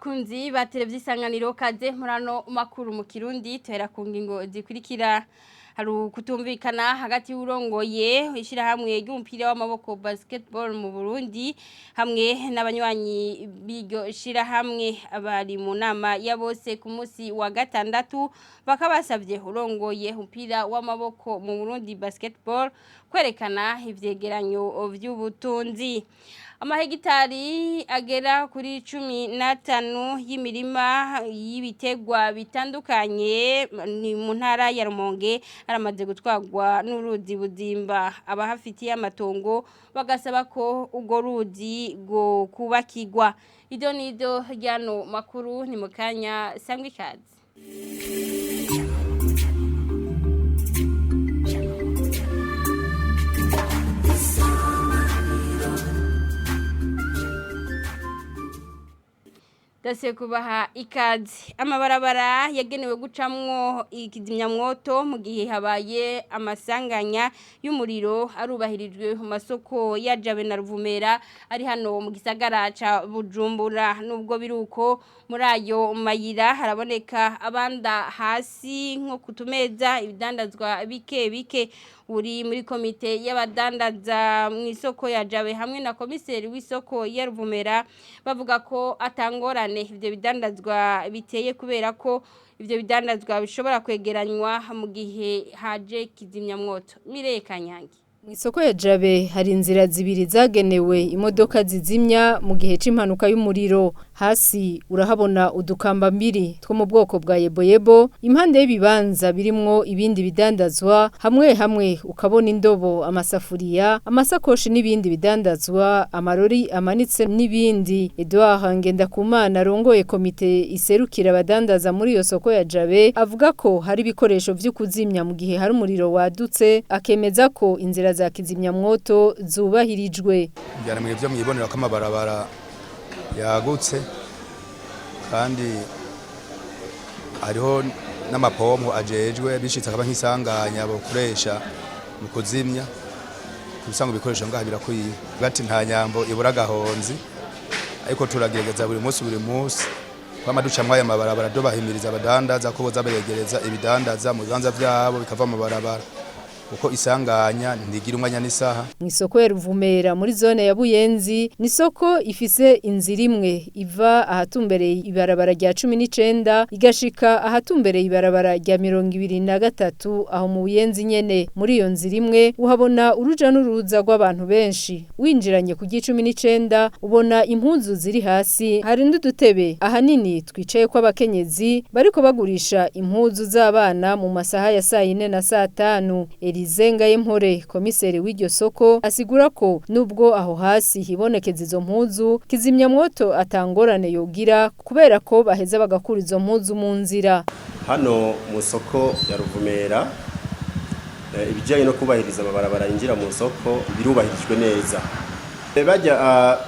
Bakunzi ba televiziyo Isanganiro, kaze murano makuru mu Kirundi. Tuhera ku ngingo zikurikira: hari kutumvikana hagati y'urongoye ishyirahamwe ry'umupira w'amaboko basketball mu Burundi hamwe n'abanywanyi b'iryo shirahamwe. Abari mu nama ya bose ku munsi wa gatandatu bakabasabye urongoye umupira w'amaboko mu Burundi basketball kwerekana ivyegeranyo vy'ubutunzi. Amahegitari agera kuri 15 y'imirima y'ibitegwa bitandukanye ni mu ntara ya Rumonge aramaze gutwarwa n'uruzi Buzimba. Abahafitiye amatongo bagasaba ko urwo ruzi rwo kubakirwa. Ibyo nibyo ryano makuru ni mu kanya, sangwa ikaze. Dase kubaha ikaze. Amabarabara yagenewe gucamwo ikizimyamwoto mu gihe habaye amasanganya y'umuriro arubahirijwe mu masoko ya Jabe na Ruvumera ari hano mu gisagara ca Bujumbura. Nubwo biruko, muri ayo mayira haraboneka abanda hasi nko kutumeza ibidandazwa bike bike. Uri muri komite y'abadandaza mu isoko ya Jabe hamwe na komiseri w'isoko ya Ruvumera bavuga ko atangorane ivyo bidandazwa biteye, kubera ko ivyo bidandazwa bishobora kwegeranywa mu gihe haje kizimyamwoto. Mireye Kanyange. Mw'isoko ya Jabe hari inzira zibiri zagenewe imodoka zizimya mu gihe c'impanuka y'umuriro. Hasi urahabona udukamba mbiri two mu bwoko bwa yeboyebo impande y'ibibanza birimwo ibindi bidandazwa. Hamwe hamwe ukabona indobo, amasafuriya, amasakoshi n'ibindi bidandazwa, amarori amanitse n'ibindi. Edouard Ngendakumana arongoye komite iserukira abadandaza muri iyo soko ya Jabe avuga ko hari ibikoresho vyo kuzimya mu gihe hari umuriro wadutse, akemeza ko inzira za kizimyamwoto zubahirijwe. Njyana mu byo mwibonera ko amabarabara yagutse, kandi hariho n'amapompo ajejwe bishitse akaba nk'isanganya bakoresha mu kuzimya. Kubisanga ibikoresho ngaha birakwiye. Gati nta nyambo ibura gahonzi, ariko turagerageza buri munsi buri munsi kwama ducamwo aya mabarabara, dubahimiriza abadandaza ko boza beregereza ibidandaza mu bibanza vyabo bikava mu mabarabara, kuko isanganya ntigira umwanya n'isaha. Mw'isoko ya Ruvumera muri zone ya Buyenzi ni isoko ifise inzira imwe iva ahatumbereye ibarabara rya 19 igashika ahatumbereye ibarabara rya 23 aho mu Buyenzi nyene. Muri iyo nzira imwe uhabona uruja n'uruza rw'abantu benshi. Winjiranye ku 19 ubona impuzu ziri hasi, hari n'udutebe ahanini twicaye ko abakenyezi bariko bagurisha impuzu z'abana mu masaha ya saa 4 na saa 5. Elizenga Yempore, komiseri w'iryo soko, asigura ko nubwo aho hasi hibonekeza izo mpuzu, kizimyamwoto atangorane yogira kubera ko baheza bagakura izo mpuzu mu nzira. Hano mu soko ya Ruvumera, ibijyanye no kubahiriza amabarabara yinjira mu soko birubahirijwe neza. Bajya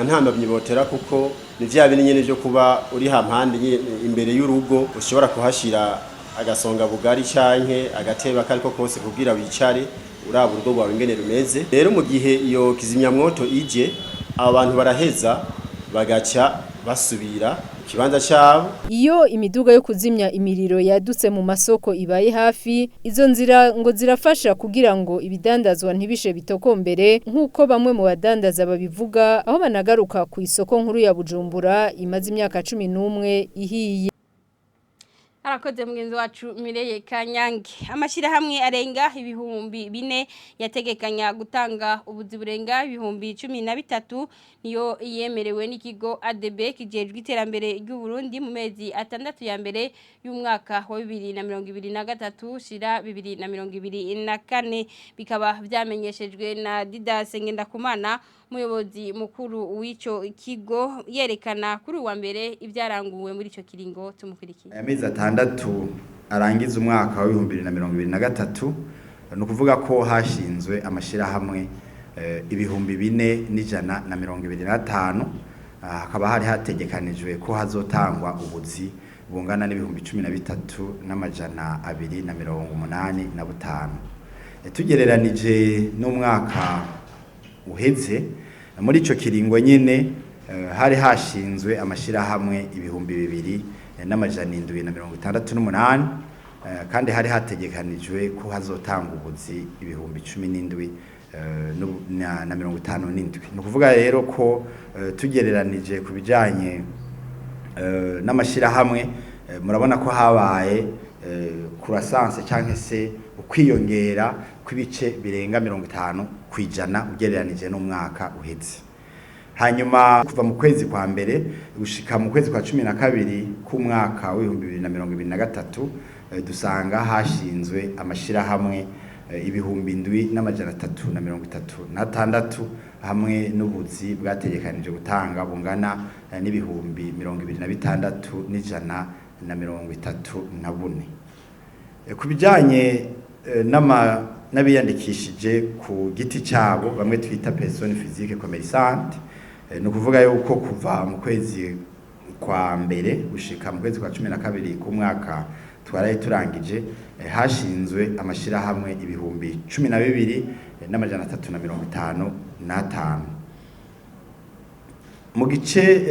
nta botera, kuko ni vya bindi nyene vyo kuba uri hampande imbere y'urugo ushobora kuhashira agasonga bugari canke agateba kariko kose kugira wicare uraba urugo rwawe ingene rumeze. Rero mu gihe iyo kizimyamwoto ije, abo bantu baraheza bagaca basubira kibanza cyabo. Iyo imiduga yo kuzimya imiriro yadutse mu masoko ibaye hafi, izo nzira ngo zirafasha kugira ngo ibidandazwa ntibishe bitokombere, nk'uko bamwe mu badandaza babivuga, aho banagaruka ku isoko nkuru ya Bujumbura imaze imyaka 11 ihiye. Arakoze mugenzi wacu Mireye Kanyange. Amashyirahamwe arenga 4000 yategekanya gutanga ubuzi burenga 13,000 niyo yemerewe n'ikigo ADB kijejwe iterambere ry'u Burundi mu mezi 6 ya mbere y'umwaka wa 2023 shira 2024. Bikaba vyamenyeshejwe na Didas Ngendakumana, umuyobozi mukuru w'ico kigo, yerekana kuri uwa mbere ibyaranguwe muri ico kiringo. Tumukurikiye. Aya mezi 6 arangiza umwaka wa 2023, ni ukuvuga ko hashinzwe amashirahamwe 4125, hakaba hari hategekanijwe ko hazotangwa ubuzi bungana n'13,285. Tugereranije n'umwaka uheze muri ico kiringo nyene. hari hashinzwe amashirahamwe 2768, kandi hari hategekanijwe ko hazotanga ubuzi 17,057. Ni ukuvuga rero ko tugereranije ku bijanye n'amashirahamwe, murabona ko habaye croissance canke se ukwiyongera kw'ibice birenga 50% ugereranije n'umwaka uheze. Hanyuma kuva mu kwezi kwa mbere gushika mu kwezi kwa 12 k'umwaka w'2023, dusanga hashinzwe amashirahamwe 7336, hamwe n'ubuzi bwategekanije gutanga bungana n'26,134. Ku bijanye n'abiyandikishije ku giti cyabo, bamwe twita personne physique commerçante, ni ukuvuga yuko kuva mu kwezi kwa mbere gushika mu kwezi kwa 12 k'umwaka twaraye turangije, hashinzwe amashirahamwe 12,355. Mu gice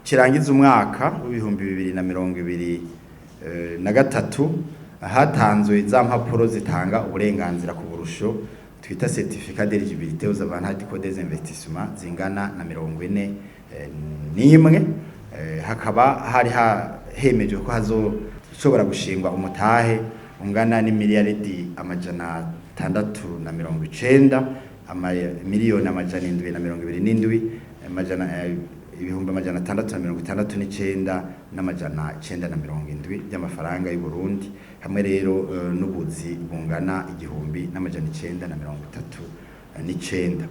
kirangiza umwaka w'2023, hatanzwe za mpapuro zitanga uburenganzira ku burusho twita certificat d'éligibilité aux avantages du code des investissements zingana na 41. Hakaba hari hemejwe ko hazoshobora gushingwa umutahe ungana n'imiliyaridi 690, miliyoni 727, 669,970 by'amafaranga y'u Burundi, hamwe rero n'ubuzi bungana 1939.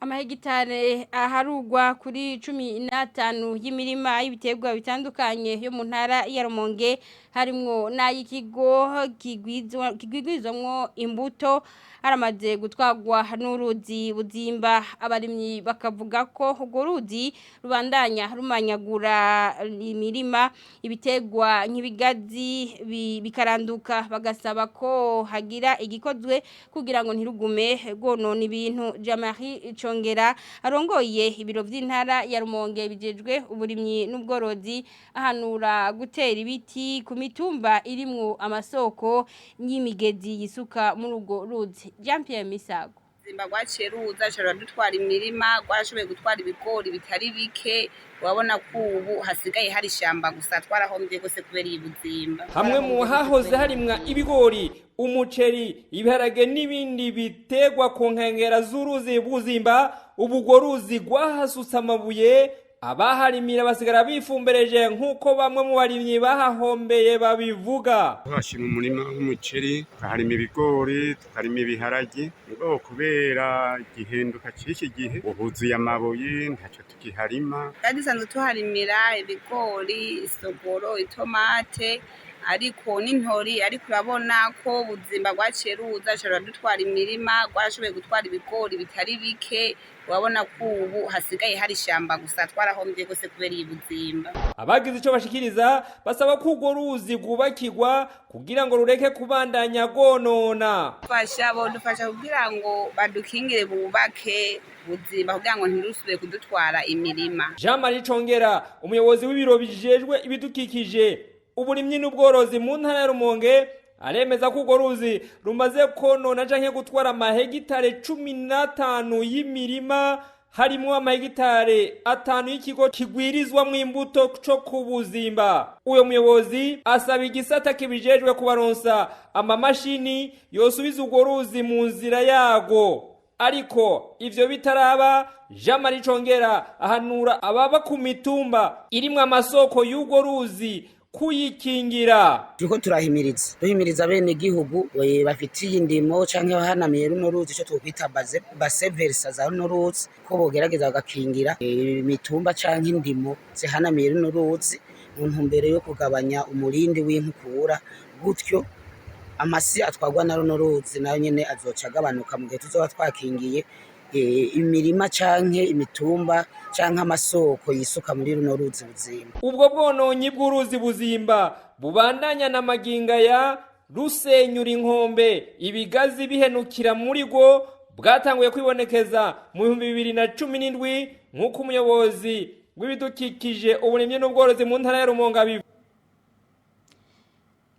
Amahegitare aharugwa kuri 15 y'imirima y'ibiterwa bitandukanye yo mu ntara ya Rumonge, harimwo n'ay'ikigo kigwizwamwo imbuto, aramaze gutwagwa n'uruzi Buzimba. Abarimyi bakavuga ko urwo ruzi rubandanya rumanyagura imirima, ibiterwa nk'ibigazi bikaranduka, bagasaba ko hagira igikozwe kugira ngo ntirugume rwonona ibintu. Jamari Congera arongoye ibiro vy'intara ya Rumonge bijejwe uburimyi n'ubworozi ahanura gutera ibiti ku mitumba irimwo amasoko y'imigezi yisuka muri urwo ruzi. Jean Pierre Misago. Zimba rwaciye ruza rushobora dutwara imirima, rwarashoboye gutwara ibigori bitari bike. Urabona ko ubu hasigaye hari ishyamba gusa, twarahombye gose kubera iyi Buzimba. Hamwe mu hahoze harimwa ibigori, umuceri, ibiharage n'ibindi bitegwa ku nkengera z'uruzi Buzimba, ubu urwo ruzi rwahasutse amabuye, abaharimira basigara bifumbereje, nk'uko bamwe mu barimyi bahahombeye babivuga. Tuhashima umurima w'umuceri, tukaharima ibigori, tukarima ibiharage, ngo kubera igihinduka c'iki gihe uhuzuye amabuye, ntacyo tukiharima. Kandi dusanzwe tuharimira ibigori, isogoro, itomate, ariko n'intori, ariko urabona ko Buzimba rwaciye ruza rushobora dutwara imirima, rwarashoboye gutwara ibigori bitari bike. Urabona ko ubu hasigaye hari ishyamba gusa, twarahombye gose kubera iyi Buzimba. Abagize ico bashikiriza basaba ko urwo ruzi rwubakirwa kugira ngo rureke kubandanya rwonona. Fasha bodufasha kugira ngo badukingire, bubake Buzimba kugira ngo ntirusubire kudutwara imirima. Jean Marie Congera, umuyobozi w'ibiro bijejwe ibidukikije, uburimyi n'ubworozi mu ntara ya Rumonge, aremeza ko urwo ruzi rumaze konona canke gutwara amahegitare 15 y'imirima, harimwo amahegitare 5 y'ikigo kigwirizwamwo imbuto co ku Buzimba. Uyo muyobozi asaba igisata kibijejwe kubaronsa amamashini yosubiza urwo ruzi mu nzira yarwo. Ariko ivyo bitaraba, Jean Marie Congera ahanura ababa ku mitumba irimwo amasoko y'urwo ruzi kuyikingira. Turiko turahimiriza, duhimiriza bene gihugu bafitiye indimo canke bahanamiye runo ruzi, ico twokwita base versa za runo ruzi, ko bogerageza bagakingira imitumba canke indimo zihanamiye runo ruzi mu ntumbero yo kugabanya umurindi w'inkukura, gutyo amasi atwarwa na runo ruzi nayo nyene azoca agabanuka mu gihe tuzoba twakingiye imirima canke imitumba canke amasoko yisuka muri runo ruzi Buzimba. Ubwo bwononyi bw'uruzi Buzimba bubandanya na maginga ya rusenyura inkombe, ibigazi bihenukira muri rwo. bwatanguye kwibonekeza mu 2017, nk'uko umuyobozi w'ibidukikije, uburimyi n'ubworozi mu ntara ya Rumonge abivuga.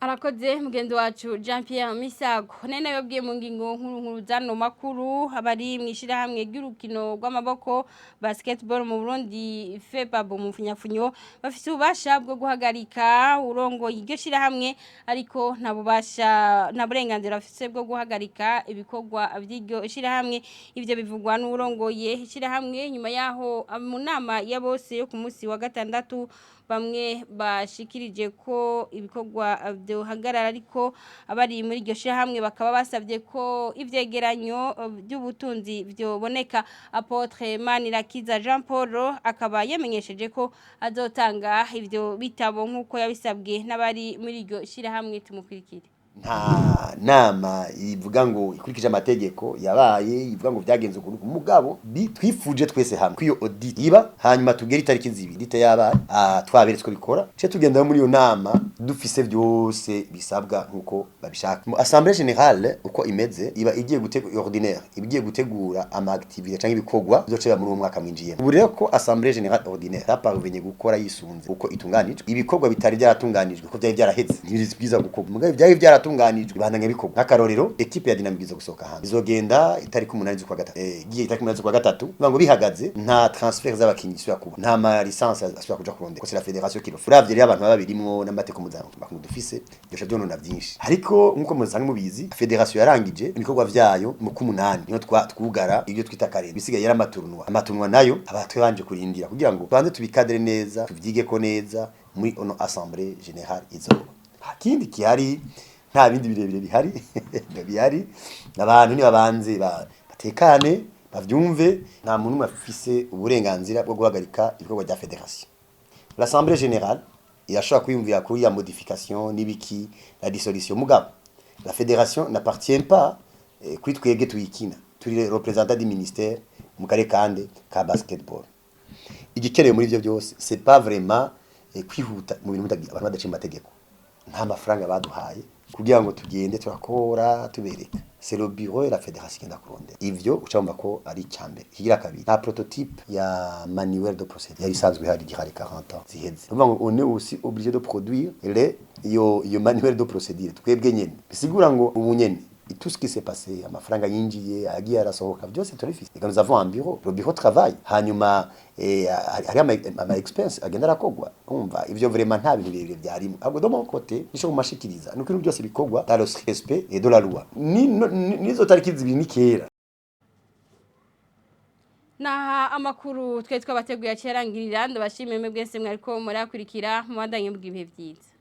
Arakoze mugenzi wacu Jean Pierre Misago. Nene yabwiye mu ngingo nkuru nkuru zano makuru, abari mu ishirahamwe ry'urukino rw'amaboko basketball mu Burundi, FEBAB mu funyafunyo, bafise ububasha bwo guhagarika urongo iryo shirahamwe, ariko nta bubasha, nta burenganzira bafise bwo guhagarika ibikorwa vy'iryo shirahamwe. Ivyo bivugwa n'urongoye ishirahamwe nyuma yaho mu nama ya bose yo ku munsi wa gatandatu bamwe bashikirije ko ibikorwa byohagarara, ariko abari muri iryo shirahamwe bakaba basabye ko ivyegeranyo by'ubutunzi byoboneka. Apôtre Manirakiza Jean Paul akaba yamenyesheje ko azotanga ivyo bitabo nk'uko yabisabwe n'abari muri iryo shirahamwe. Tumukurikire. Nta nama ivuga ngo ikurikije amategeko yabaye, ivuga ngo byagenze ukuntu. Mugabo twifuje twese hamwe ko iyo audit iba, hanyuma tugere itariki 2 dite yabaye, twaberetse ko bikora, ce tugenda muri iyo nama dufise byose bisabwa nkuko babishaka. Mu assemblée générale uko imeze, iba igiye gutegura ordinaire, iba igiye gutegura ama activité canke ibikorwa bizoceba muri uwo mwaka mwinjiyemo. Ubu rero ko assemblée générale ordinaire yaparvenye gukora yisunze uko itunganijwe, ibikorwa bitari byaratunganijwe ko byari byaraheze ntibyiza gukorwa, mugabo byari byaratunganijwe bandanya bikorwa. Nk'akarorero, équipe ya Dynamic izo gusohoka hanze, izogenda itariki 8 z'ukwa gatatu. Igiye itariki 8 z'ukwa gatatu, bivuga ngo bihagaze, nta transfert z'abakinyi isubira kuba, nta ma licence asubira kuja kurondera, ko c'est la fédération qui le fait. Uravye rero abantu baba birimwo n'amateko mpuzamakungu dufise, byosha byonona byinshi. Ariko nkuko musanzwe mubizi, fédération yarangije ibikorwa vyayo mu kumunani, niho twugara ibyo twita kare, bisigaye yari ama tournois. Ama tournois nayo aba twabanje kurindira kugira ngo tubanze tubikadre neza, tuvyige ko neza muri ono assemblée générale izoba. Nta kindi kihari, nta bindi birebire bihari. Abantu nibabanze batekane, bavyumve. Nta muntu umwe afise uburenganzira bwo guhagarika ibikorwa bya fédération. L'assemblée générale irashobora kwiyumvira kuri ya modification n'ibiki, la dissolution, mugabo la fédération n'appartient pas kuri twebwe tuyikina, turi représentant du ministère mu karere kande ka basketball. Igikenewe muri ivyo byose, c'est pas vraiment kwihuta mu bintu abantu badaciye amategeko. Nta mafaranga baduhaye kugira ngo tugende turakora tubereka, c'est le bureau et la fédération igenda kurondera ivyo. Uca wumva ko ari icambere. Ikigira kabiri, nta prototype ya manuel de procédure yari isanzwe ihari, gihari 40 ans ziheze. Uvuga ngo on est aussi obligé de produire les iyo manuel de procédure twebwe nyene, bisigura ngo ubu nyene tout ce qui s'est passé, amafaranga yinjiye, agiye arasohoka, byose turabifise. Eka nous avons un bureau, le bureau travaille. Hanyuma hari ama expense agenda arakogwa. Umva, ivyo vraiment nta bintu birebire byarimo. Ahubwo de mon côté, nico mumashikiriza nuko ibintu byose bikorwa dans le respect et de la loi. Ni nizo tariki 2 ni kera. Naha amakuru twe twabateguye acerangirira. Ndabashimiye mwese mwariko murakurikira, mubandanye bw'ibihe byiza.